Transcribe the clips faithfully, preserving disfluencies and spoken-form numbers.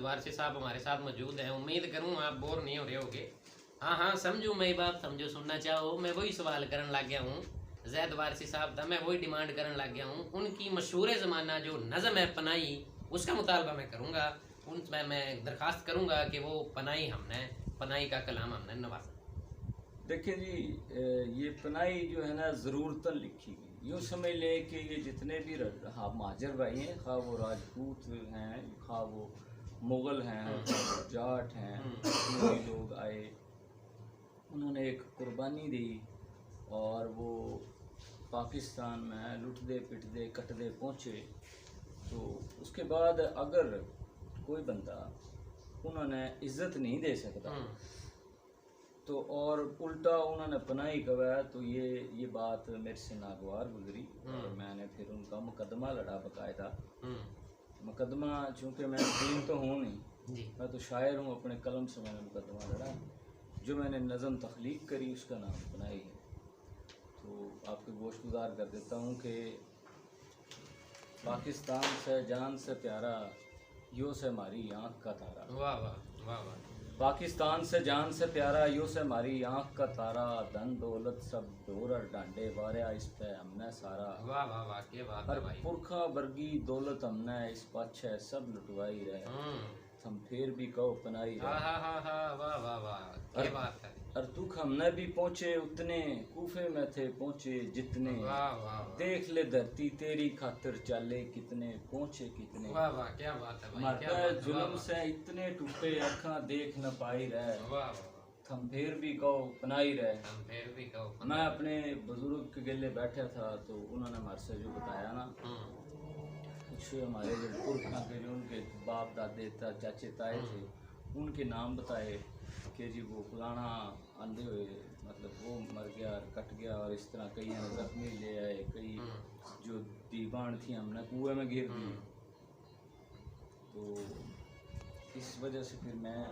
वारसी साहब हमारे साथ मौजूद हैं, उम्मीद करूँ आप बोर नहीं हो रहे होगे। हाँ हाँ, समझू मैं ये बात, समझू सुनना चाहो, मैं वही सवाल करन लग गया हूँ। जैद वारसी साहब था, मैं वही डिमांड करन लग गया हूँ। उनकी मशहूर ज़माना जो नज़म है पनाई, उसका मुतालबा मैं करूँगा। उनमें मैं दरखास्त करूँगा कि वो पनाई हमने, पनाई का कलाम हमने नवाजा। देखिए जी, अ, ये पनाई जो है ना, ज़रूरतन लिखी गई। यूँ समझ लें कि ये जितने भी र-, हाँ, महाजर भाई हैं, खा वो राजपूत हैं, खा वो मुगल हैं, हम्म। खा वो जाट हैं, हम्म। जो भी लोग आए, उन्होंने एक कुर्बानी दी और वो पाकिस्तान में लुटदे, पिटदे, कटदे पहुँचे। तो उसके बाद अगर कोई बंदा उन्होंने इज्जत नहीं दे सकता, हम्म। तो और उल्टा उन्होंने पनाही कवे, तो ये, ये बात मेरे से नागवार गुजरी और हम्म। मैंने फिर उनका मुकदमा लड़ा बाकायदा। हम्म। मुकदमा, चूँकि मैं वकील तो हूँ नहीं, जी। मैं तो शायर हूँ, अपने कलम से मैंने मुकदमा लड़ा। जो मैंने नज़म तख्लीक करी, उसका नाम पनाही है। तो आपके गोशगुजार कर देता हूँ कि पाकिस्तान से जान से प्यारा, यो से म्हारी आँख का तारा। वाह, वाह, वाह, वाह। पाकिस्तान से जान से प्यारा, यो से म्हारी आँख का तारा। धन दौलत सब ढोर अर ढांडे, वारया इस पे हमने सारा। वाह, वाह, वाह, क्या बात है अर भाई। पुरखा वर्गी दौलत हमने इस पाछे सब लुटवाई रहे। हम्म। थम फेर भी कहो पनाही रहे। हाँ, हाँ, हाँ, हाँ, वाह, वाह, वाह, क्या अर, बात है। अर दुख हमने भी पहुँचे उतने, कूफे में थे पहुँचे जितने। वाह, वाह, वाह। देख ले धरती तेरी खातर चाले कितने, पहुँचे कितने। वाह, वाह, क्या बात है भाई, म्हारे क्या पे बात है, जुल्म वाह, वाह। से इतने टूटे, आँखां देख न पाई रहे। वाह, वाह, वाह। थम फेर भी कहो पनाही रहे। थम फेर भी कहो पनाही। मैं अपने बुजुर्ग के गेले बैठा था, तो उन्होंने म्हारे से जो बताया ना, हम्म। कुछ हमारे जो पुरखा के, जो उनके बाप दादे, ता-, चाचे ताए हम्म। थे, उनके नाम बताए कि जी वो फलाना आंदे हुए, मतलब, वो मर गया और कट गया, और इस तरह कई जख्मी ले आए, कई हम्म। जो दीवान थी, हमने कुएं में गिर दी। हम्म। तो इस वजह से फिर मैं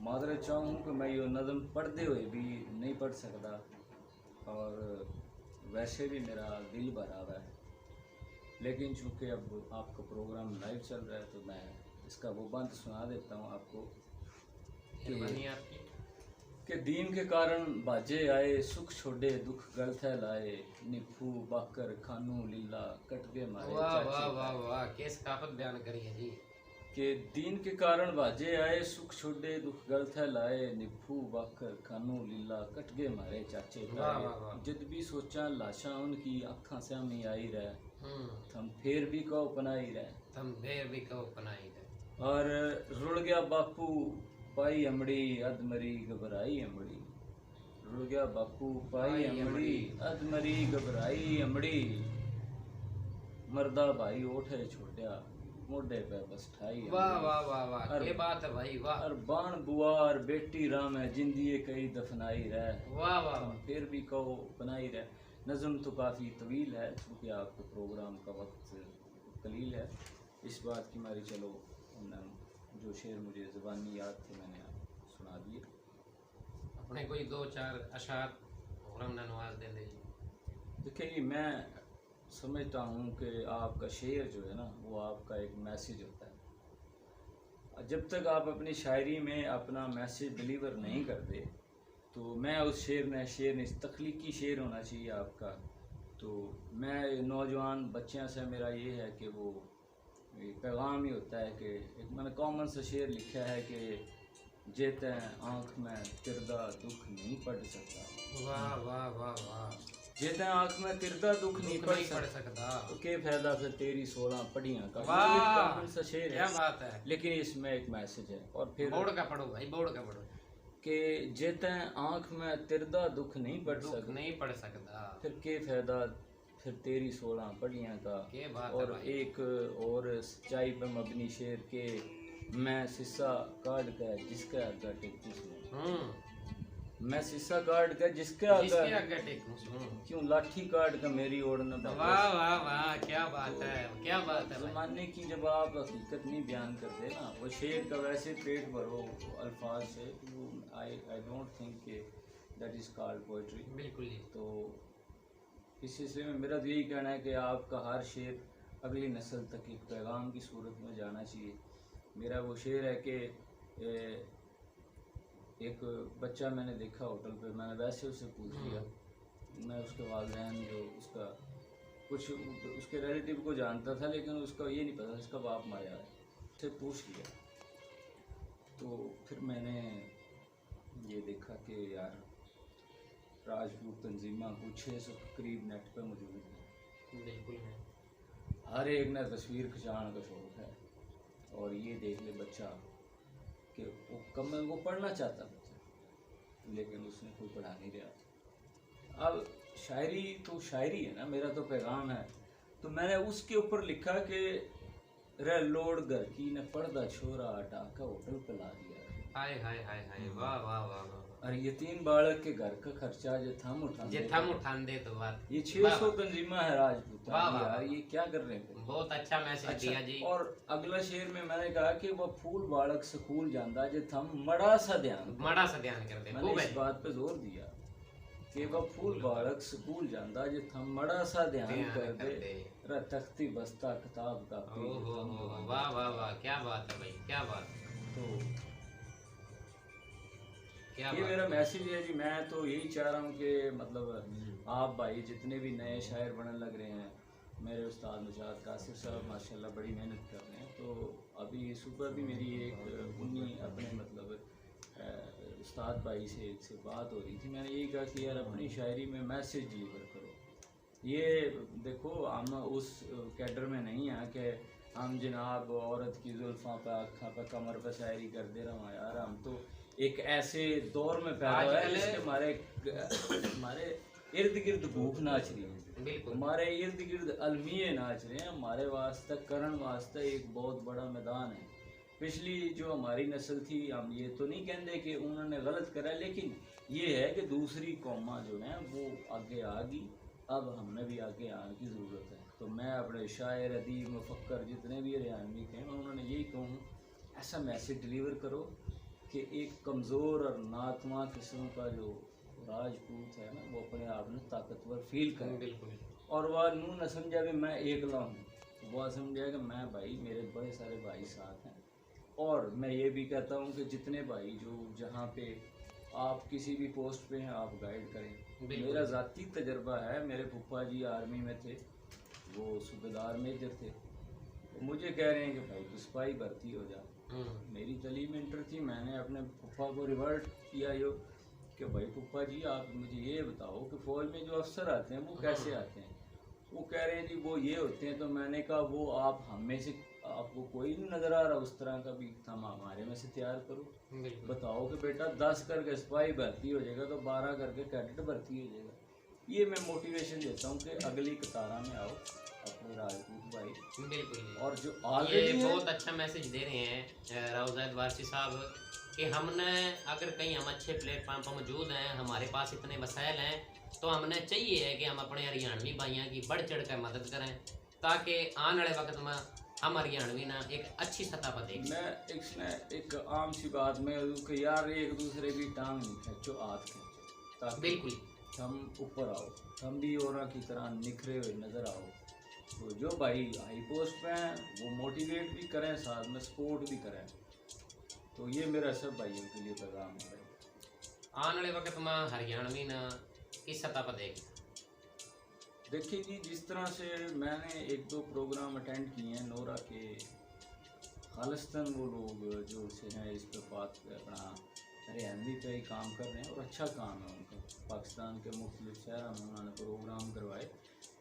माजरत चाहूँ कि मैं यो नज़म पढ़ते हुए भी नहीं पढ़ सकता, और वैसे भी मेरा दिल भरा हुआ है, लेकिन चूँकि अब आपका प्रोग्राम लाइव चल रहा है, तो मैं इसका वो बंद सुना देता हूँ आपको। मेहरबानी आपकी। कि दीन के कारण भाजे आए, सुख छोड़े दुख गल थै लाए, निफू बाकर खानू लीला कट गए म्हारे वाह, चाचे वाह, ताए। वाह, वाह, क्या सकाफत बयान करी है जी। कि दीन के कारण भाजे आए, सुख छोड़े दुख गल थै लाए, निफू बाकर खानू लीला कट गए म्हारे चाचे वाह, ताए। वाह, वाह। जद भी सोचां लाशां उनकी आँखां स्यामी आई रह। हम्म। थम फेर भी कहो पनाही रह। थम फेर भी कहो पनाही रह। और रुल गया बापू पाई अमड़ी, अध मरी घबराई अमड़ी। रुल गया बापू पाई पाई अमड़ी, अमड़ी। अध मरी घबराई अमड़ी। मरदा भाई ओठे छोड़या, मोढे पे बस ठाई वाह, अमड़ी। वाह, वाह, वाह, और, क्या बात है भाई, वाह। और बाण बुआ और बेटी राम है, जिंदिए कई दफनाई रह। वाह, वाह, थम वाह। फेर भी कहो पनाही रह। नज़म तो काफ़ी तवील है, क्योंकि आपके प्रोग्राम का वक्त कलील है। इस बात की मारी चलो, उन्हें जो शेर मुझे ज़बानी याद थे, मैंने सुना दिए। अपने कोई दो चार अशार और हमने नवाज दे दे जी। देखिए जी, मैं समझता हूँ कि आपका शेर जो है ना, वो आपका एक मैसेज होता है। जब तक आप अपनी शायरी में अपना मैसेज डिलीवर नहीं करते, तो मैं उस शेर ने शेर नहीं, तख्लीकी शेर होना चाहिए आपका। तो मैं नौजवान बच्चों से मेरा ये है कि वो, ये पैगाम ही होता है कि एक मैंने कॉमन सा शेर लिखा है कि जे तै आँख में तिरदा दुख नहीं पढ़ सकता। वाह, वाह, वाह, वाह। जे तै आँख में तिरदा दुख नहीं दुख पढ़ नहीं पढ़ सक-, सकता। तो के फायदा फिर तेरी सोलह पढ़ियां का? वाह, ये भी कॉमन सा शेर है। क्या बात है। लेकिन इसमें एक मैसेज है। और फिर बोर्ड का पढ़ो भाई, बोर्ड का पढ़ो। कि जे तै आँख में तिरदा दुख नहीं पढ़ दुख सक-, नहीं पढ़ सकता। फिर के फायदा फिर तेरी सोलह पढ़ियां का। के बात है और भाई। एक और सच्चाई पे मबनी शेर के, मैं शीशा काढ़ के जिसके आगे टेकूं सूं। हम्म। मैं शीशा काढ़ के जिसके आगे जिसके आगे टेकूं सूं। क्यों लाठी काढ़ के मेरी ओड़ न भागो। वाह, वाह, वाह, क्या बात तो है, क्या बात है भाई। जमाने की जब आप हकीकत नहीं बयान करते ना, वो शेर का वैसे पेट भरो अल्फाज से, वो I, I don't think कि that is called poetry। बिल्कुल जी। तो इस सिलसिले में मेरा तो यही कहना है कि आपका हर शेर अगली नस्ल तक एक पैगाम की सूरत में जाना चाहिए। मेरा वो शेर है कि ए, एक बच्चा मैंने देखा होटल पे, मैंने वैसे उससे पूछ लिया। मैं उसके वालदैन जो उसका कुछ उसके रिलेटिव को जानता था, लेकिन उसका ये नहीं पता उसका बाप मरा है, उससे पूछ लिया। तो फिर मैंने ये देखा कि यार, राजपूत तंजीमा कुछ छः सौ के करीब नेट पे मौजूद है। बिल्कुल है। हर एक ने तस्वीर खिंचाने का शौक है, और ये देख ले बच्चा कि वो कम, वो पढ़ना चाहता बच्चा, लेकिन उसने कोई पढ़ा नहीं रहा। अब शायरी तो शायरी है ना, मेरा तो पैगाम है। तो मैंने उसके ऊपर लिखा कि रे लोड घर की ने पढ़दा छोरा हटा के होटल पे ला दिया। हाय, हाय, हाय, हाय, हम्म। वाह, वाह, वाह, वाह, वाह। और यतीम बालक के घर का खर्चा जे थम उठांदे जे थम तो उठांदे तो बात। ये वाह, छह सौ वाह। तंजीमा है राजपूतां वाह, की वाह, यार, वाह। ये क्या कर रहे हैं? बहुत अच्छा मैसेज अच्छा, दिया जी। और अगला शेर में मैंने कहा कि वो फूल बालक स्कूल जांदा जे थम मड़ा सा ध्यान कर। मड़ा सा ध्यान कर दे, मैंने खूब इस है। बात पे जोर दिया कि वो फूल बालक स्कूल जांदा जे थम मड़ा सा ध्यान ध्यान कर कर दे। दे। रा तख्ती बस्ता किताब कापी ओहो, जो थम हो, हो, वाह, वाह, वाह, क्या बात है भाई, क्या बात है। तो क्या ये बात मेरा है। मैसेज है जी, मैं तो यही चाह रहा हूँ कि मतलब हम्म। आप भाई जितने भी नए शायर बनने लग रहे हैं, मेरे उस्ताद नौशाद कासिर साहब माशाल्लाह बड़ी मेहनत कर रहे हैं। तो अभी सुबह भी मेरी एक उन्हीं अपने मतलब अ, उस्ताद भाई से, से बात हो रही थी, मैंने यही कहा कि यार अपनी शायरी में मैसेज डिलीवर करो। ये देखो, हम उस कैडर में नहीं हैं कि हम जनाब औरत की जुल्फा पे, आँखा पे, कमर पे शायरी करते रहो यार। हम तो एक ऐसे दौर में पैदा हुए हैं आजकल जिसके हमारे, हमारे इर्द गिर्द भूख नाच रही है, बिल्कुल। हमारे इर्द गिर्द अलमिये नाच रहे हैं। हमारे वास्ते, करण वास्ते एक बहुत बड़ा मैदान है। पिछली जो हमारी नस्ल थी, हम ये तो नहीं कहते कि उन्होंने गलत करा, लेकिन ये है कि दूसरी कौमां जो हैं वो आगे आ गई। अब हमने भी आगे आने की ज़रूरत है। तो मैं अपने शायर, अदीब, मुफक्कर जितने भी हरियाणवी थे, मैं उन्होंने यही कहूँ, ऐसा मैसेज डिलीवर करो कि एक कमज़ोर और नातवां किस्म का जो राजपूत है ना, वो अपने आप में ताकतवर फील करे। बिल्कुल। और वह नू न समझा कि मैं एकला हूँ, वह समझा कि मैं भाई, मेरे बड़े सारे भाई साथ हैं। और मैं ये भी कहता हूँ कि जितने भाई जो जहाँ पे आप किसी भी पोस्ट पे हैं, आप गाइड करें। बिल्कुल। मेरा ज़ाती तजर्बा है, मेरे फूफा जी आर्मी में थे, वो सूबेदार मेजर थे, वो मुझे कह रहे हैं कि भाई तू सिपाही भर्ती हो जा। हम्म। मेरी तलीम इंटर थी, मैंने अपने फूफा को रिवर्ट किया यो कि भाई फूफा जी, आप मुझे ये बताओ कि फौज में जो अफसर आते हैं वो कैसे हम्म। आते हैं? वो कह रहे हैं जी वो ये होते हैं। तो मैंने कहा वो आप हमें से, आपको कोई नहीं नज़र आ रहा उस तरह का भी, थम हमारे में से तैयार करो। बिल्कुल। बताओ कि बेटा दस करके सिपाही भर्ती हो जाएगा तो बारह करके कैडेट भर्ती हो जाएगा। ये मैं मोटिवेशन देता हूँ कि अगली कतारा में आओ अपने राजपूत भाई। बिल्कुल जी। और जो ये already हैं बहुत अच्छा मैसेज दे रहे हैं, अ, राव जैद वारसी साहब, कि हमने अगर कहीं हम अच्छे प्लेटफॉर्म पर मौजूद हैं, हमारे पास इतने वसाइल हैं, तो हमने चाहिए है कि हम अपने हरियाणवी भाइयों की बढ़ चढ़ कर मदद करें, ताकि आने वाले वक्त में हम हरियाणवी ना एक अच्छी सतह पर देख सकें। मैं इसमें एक आम सी बात मैं करूँ कि यार, एक दूसरे की टांग नहीं खींचो, हाथ खींचो, ताकि बिल्कुल। हम ऊपर आओ, हम भी औरां की तरह निखरे हुए नज़र आओ। तो जो भाई हाई पोस्ट पे हैं, वो मोटिवेट भी करें, साथ में सपोर्ट भी करें। तो ये मेरा सब भाइयों के लिए पैगाम है। आने वाले वक्त में हरियाणवी ना किस सतह पर देख? देखिए जी, जिस तरह से मैंने एक दो प्रोग्राम अटेंड किए हैं नोरा के, खालिस्तान वो लोग जो से हैं इस पे बात, अपना हरियाणवी पे ही काम कर रहे हैं और अच्छा काम है उनका। पाकिस्तान के मुख्तलिफ शहरों में उन्होंने प्रोग्राम करवाए।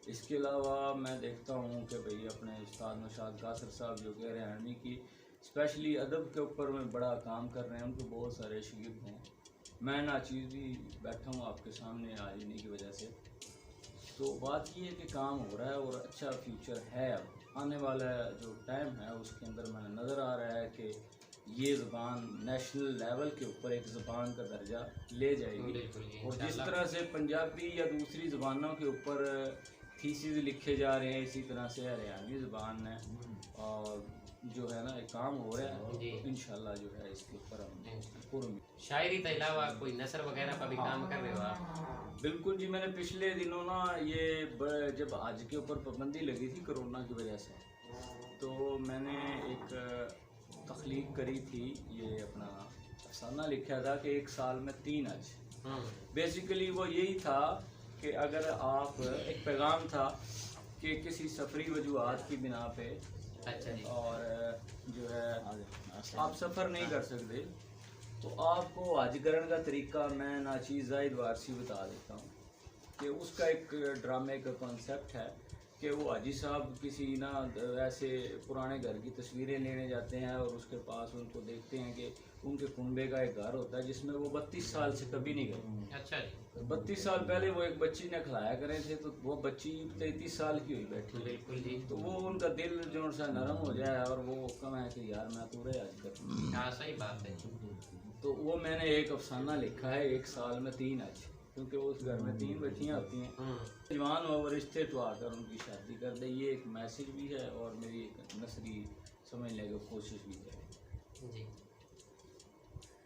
इसके अलावा मैं देखता हूँ कि भाई अपने उस्ताद नौशाद कासर साहब जो कि हरियाणवी की स्पेशली अदब के ऊपर में बड़ा काम कर रहे हैं, उनके बहुत सारे शागिर्द हैं। मैं नाचीज़ भी बैठा हूँ आपके सामने आज इन्हीं की वजह से। तो बात ये है कि काम हो रहा है और अच्छा फ्यूचर है। अब आने वाला जो टाइम है उसके अंदर मैंने नज़र आ रहा है कि ये ज़बान नेशनल लेवल के ऊपर एक ज़बान का दर्जा ले जाएगी। बिल्कुल जी, और जिस इंशाल्लाह। तरह से पंजाबी या दूसरी ज़बानों के ऊपर थीसिस लिखे जा रहे हैं, इसी तरह से हरियाणवी ज़बान है। हम्म। और जो है ना, एक काम हो रहा है, जी। तो इंशाल्लाह जो है इसके ऊपर हम इंशाल्लाह। पूर्ण शायरी के अलावा कोई नसर वगैरह पर भी काम कर रहे हो आप? बिल्कुल जी, मैंने पिछले दिनों ना ये ब-, जब हज के ऊपर पाबंदी लगी थी कोरोना की वजह से, तो मैंने एक, अ, क्लिक करी थी, ये अपना अफसाना लिखा था कि एक साल में तीन हज। हम्म। बेसिकली वो यही था कि अगर आप, एक पैगाम था कि किसी सफरी वजूहात की बिना पे, अच्छा जी। और जो है, आप सफर नहीं कर सकते, तो आपको हज करण का तरीका मैं नाचीज़ जाहिद वारसी बता देता हूँ कि उसका एक ड्रामे का कॉन्सेप्ट है कि वो हाजी साहब किसी ना ऐसे पुराने घर की तस्वीरें लेने जाते हैं और उसके पास उनको देखते हैं कि उनके कुनबे का एक घर होता है जिसमें वो बत्तीस साल से कभी नहीं गए। अच्छा जी। बत्तीस साल पहले वो एक बच्ची ने खिलाया करे थे, तो वो बच्ची तैंतीस साल की हुई बैठी। बिल्कुल जी। तो वो उनका दिल जो सा नरम हो जाए और वो कहें कि यार, मैं पूरे हज कर। हाँ, सही बात है। तो वो मैंने एक अफसाना लिखा है, एक साल में तीन हज, क्योंकि उस घर में तीन बच्चियां होती हैं। हम्म। जवान हो, रिश्ते तो आकर उनकी शादी कर दे, ये एक मैसेज भी है और मेरी एक नसरी समझने की कोशिश भी है। जी।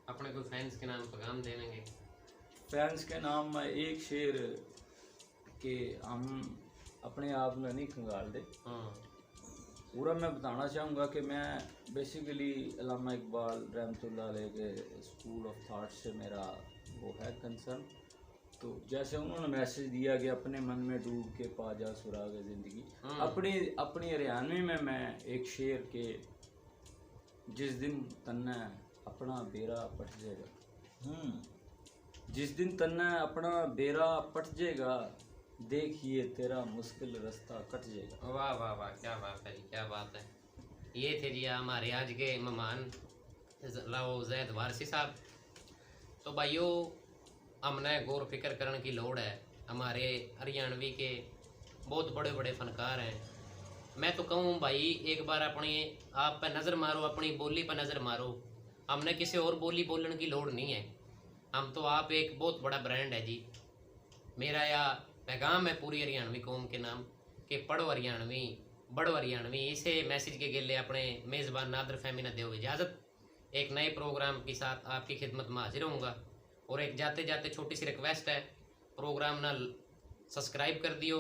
अपने कोई फैंस के नाम पैगाम देवेंगे? फैंस के नाम में एक शेर कि हम अपने आप में नहीं खंगाल दे। हाँ। पूरा मैं बताना चाहूँगा कि मैं बेसिकली अल्लामा इकबाल रहमतुल्लाह अलैह के स्कूल ऑफ थॉट से मेरा वो है कंसर्न। तो जैसे उन्होंने मैसेज दिया कि अपने मन में डूब के पा जा सुराग ज़िंदगी, हम्म। अपनी, अपनी हरियाणवी में मैं एक शेर के, जिस दिन तन्ने अपना बेरा पट जाएगा, हम्म, जिस दिन तन्ने अपना बेरा पट जाएगा, देखिए तेरा मुश्किल रास्ता कट जाएगा। वाह, वाह, वाह, क्या बात है जी, क्या बात है। ये थे जी हमारे आज के मेहमान ज-, लाओ जैद वारसी साहब। तो भाइयों, हमने गौर फिक्र करण की लोड़ है। हमारे हरियाणवी के बहुत बड़े बड़े फनकार हैं। मैं तो कहूँ भाई, एक बार अपनी आप पे नज़र मारो, अपनी बोली पे नज़र मारो। हमने किसी और बोली बोलने की लोड़ नहीं है। हम तो आप एक बहुत बड़ा ब्रांड है जी। मेरा या पैगाम है पूरी हरियाणवी कौम के नाम कि पढ़ो हरियाणवी, बढ़ो हरियाणवी। इसे मैसेज के गेले अपने मेज़बान नादर फहमी ने दो इजाज़त। एक नए प्रोग्राम के साथ आपकी खिदमत में हाजिर होऊंगा। और एक जाते जाते छोटी सी रिक्वेस्ट है, प्रोग्राम ना सब्सक्राइब कर दियो,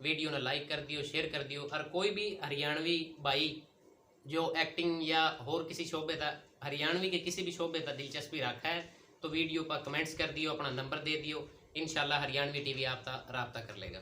वीडियो ना लाइक कर दियो, शेयर कर दियो। और कोई भी हरियाणवी भाई जो एक्टिंग या और किसी शोबे तक, हरियाणवी के किसी भी शोबे तक दिलचस्पी रखा है, तो वीडियो पर कमेंट्स कर दियो, अपना नंबर दे दियो, इंशाल्लाह हरियाणवी टीवी आप तक राब्ता कर लेगा।